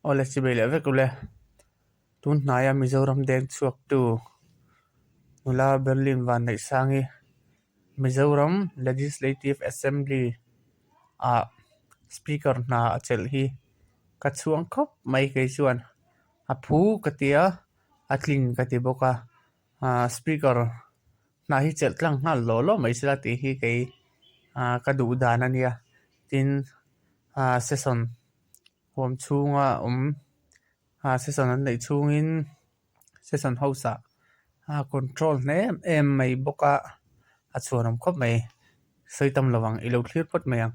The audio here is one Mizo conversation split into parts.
Awle chibei leh vek ule. Tun hnaia Mizoram deng chhuaktu nula Berlin Vanneihsangi Mizoram Legislative Assembly ah Speaker hna a chelh hi ka chhuang khawp mai kei chuan a phu ka ti a, a tling ka ti bawk a, ah Speaker hna hi chelh tlang nghal law law mai sela tih hi kei ah ka duh dan a nia tin ah session huam chhunga awm ah session an neih chhungin session house ah a control hle em em mai bawk a a chhuan awm khawp mai sawi tam lo ang i lo thlir phawt mai ang.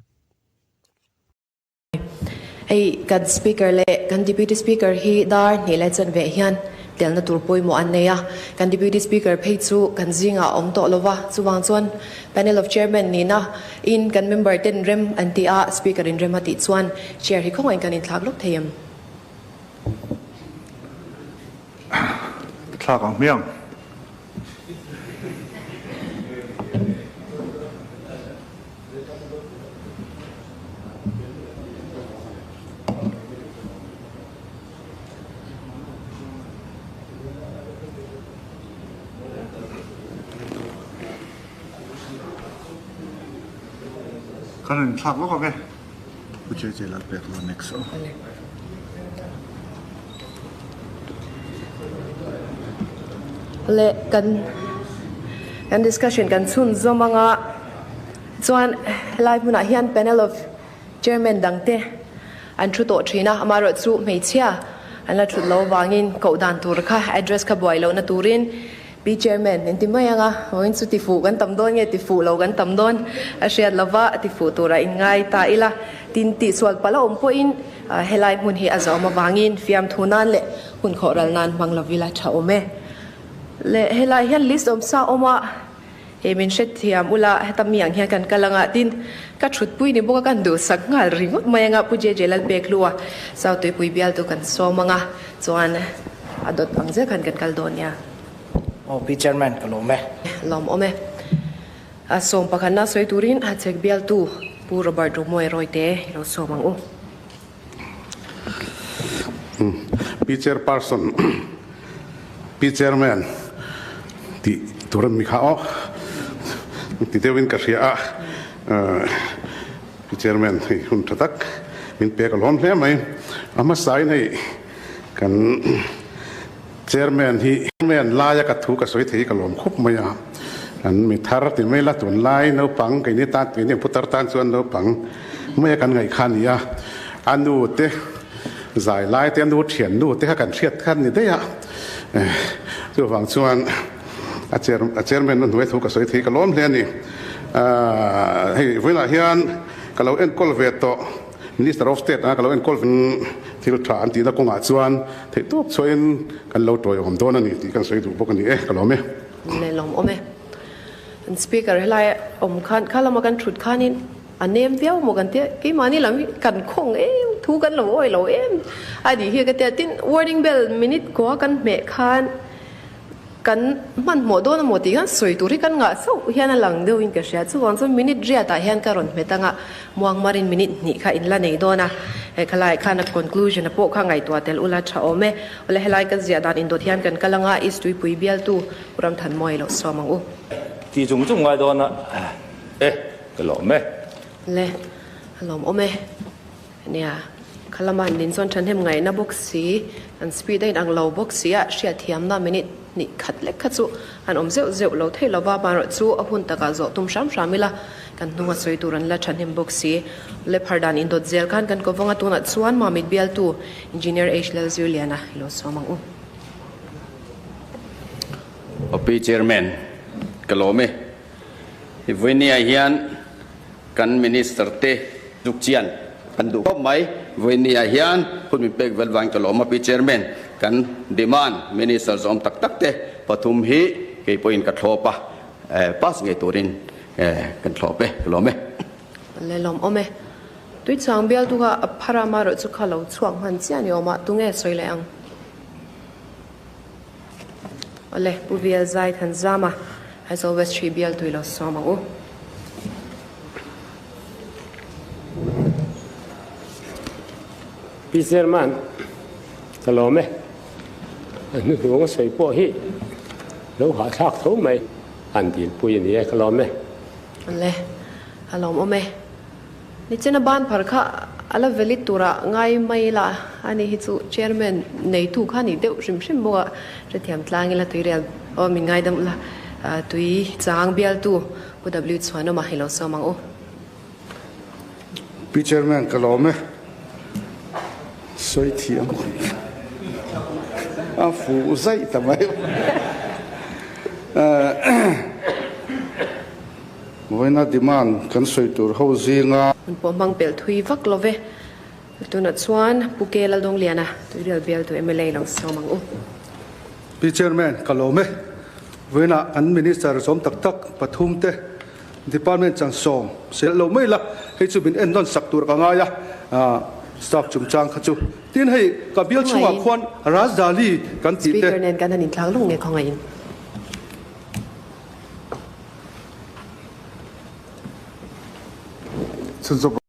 Hei kan speaker leh kan deputy speaker hi dar hnih leh chanve hian telna tur pawimawh an nei a, kan deputy speaker phei chu kan zingah a awm tawh lo va, chuvang chuan panel of chairman nihna in kan member ten rem an ti a, speaker in rem a tih chuan chair hi khawngaihin kan inthlak lawk thei em? Thlak ang hmiang. Kan in thlak lawk ang e. Pu Che Che lal pek lo next aw. Le kan kan discussion kan chhun zawm anga chuan helai hmunah hian panel of chairman dangte an thu tawh thin a, amaherawhchu hmeichhia an la thut lo vangin koh dan tur kha address kha buai lohna turin Pi Chairman, in ti mai ang a, vawiin chu ti fuh kan tam dawn nge ti fuh lo kan tam dawn a hriat lova ti fuh turah in ngai ta ila, tin tihsual palh a awm pawhin helai hmun hi a zawm avangin fiamthu nan leh hun khawh ral nan hmang lovila tha awm e. Leh helai hian list awm sa awm a, hei min hrethiam ula heta mi ang hian kan kal anga tin ka thutpui ni bawk a kan duhsak nghal ringawt mai anga Pu JJ Lalpekhlua South Tuipui bialtu kan sawm anga chuan a dawt ang zel khan kan kal dawn nia. Aw Pi Chairman ka lawm e. Lawm awm e. A sawm pakhatna sawi turin Hachhek bialtu Pu Robert Romoe Rawite i lo sawm ang u. Pi Chairperson, Pi Chairman tih tur an mi kha aw ti deuhin ka hria a. Pi Chairman hei hun tha tak min pek a lawm hle mai. A hmasain hei kan Chairman hi Chairman laia ka thu ka sawi thei hi ka lawm khawp mai a, an mi thar ti mai la tunlai naupang keini tan keini ang putar tan chuan naupang maia kan ngaih kha a ni a, a nu te zai lai te a nu thian nu te kha kan hriat kha a ni daih a, chuvang chuan a chair a chairman na hnuai thu ka sawi thei hi ka lawm hle a ni. Hei vawiinah hian ka lo enkawl ve tawh. Minister of State anga ka lo enkawl thil tha an tihna kawngah chuan theihtawp chhuahin kan lo tawiawm dawn a ni tih kan sawi duh bawk a ni e, ka lawm e. Le lawm awm e. An speaker helai awm khan kha lama kan thut khanin a nem viau maw kan tia keimahni lam hi kan khawng em thu kan lo awi lo em a nih hi ka tia tin warning bell minute kua kan hmeh khan Kan hmanhmawh dawn amaw tih hian sawi tur hi kan ngah chauh hian a lang deuhin ka hria. Chuvang chuan minute riatah hian ka rawn hmet anga muangmarin minute hnih kha in la nei dawn a. Hei khalaiah khan a conclusion a pawh kha ngaihtuah tel ula tha awm e. Awle helai kan ziah dan indawt hian kan kal anga East Tuipui bialtu Pu Ramthanmawia lo sawm ang u. Ti chung chung ngai dawn a e, ka lawm e. Le, a lawm awm e. Nia, kha lama an din chuan thahnem ngaihna bawk si, an speed a inang lo bawk si a, hriatthiamna minute hnih khat lek kha chu an awm zeuh zeuh lo thei lova, hmanrawh chu a hun takah zawh tum hram hram ila, kan hnunga sawi tur an la thahnem bawk si. Lephar dan indawt zel khan kan kawvawng a, tunah chuan Mamit bialtu Engineer H Lalzirliana i lo sawm ang u. OP Chairman, ka lawm e. I vawinia hian kan Minister te zuk chian kan duh khawp mai. Vawinia hian hun min pek vel vangin ka lawm a Pi Chairman, kan demand Minister zawm tak tak te pathum hi kei pawhin ka thlawp a, pass ngei turin kan thlawp e, ka lawm e. Le lawm awm e. Tuichang bialtu kha a phar a, amaherawh chu kha lo chhuak hman chiah ni awm a, tunge sawi leh ang? Awle, Pu Bial Zai Thanzama, Aizawl West Hrih Bial tui lo sawm ang u. Pi Chairman, Ka lawm e. A hnuhnung a sawi pawh hi lo hahthlak tho mai. An dilpui a ni e, ka lawm e. Le, a lawmawm e. Nichina ban phar kha a la valid turah ngai mai la, ani hi chu chairman neitu kha ni deuh hrim hrim bawk a, hrethiam tlang ila tuirial aw min ngaidam ula, tui chang bialtu Pu W Chhuanawma hi lo sawm ang u. Pi Chairman ka lawm e. Sawi thiam a fuh zaih ta mai. Vawiina demand kan sawi tur ho zinga. Hun pawh hmang pelh thui vak lo ve. Tunah chuan Pu Ke Laldawngliana, Tuirial bialtu mla lo sawm ang u. Pi Chairman ka lawm e. Vawiina kan Minister zawm tak tak pathum te Department chan sawm sel lo mai la, hei chu min ennawn sak tur ka ngai a, staff chungchang kha chu. Tin hei ka bial chhungah khuan Rajdhani kan tih te. Speaker nen kan han inthlak lung nge khawngaihin. Chhunzawm.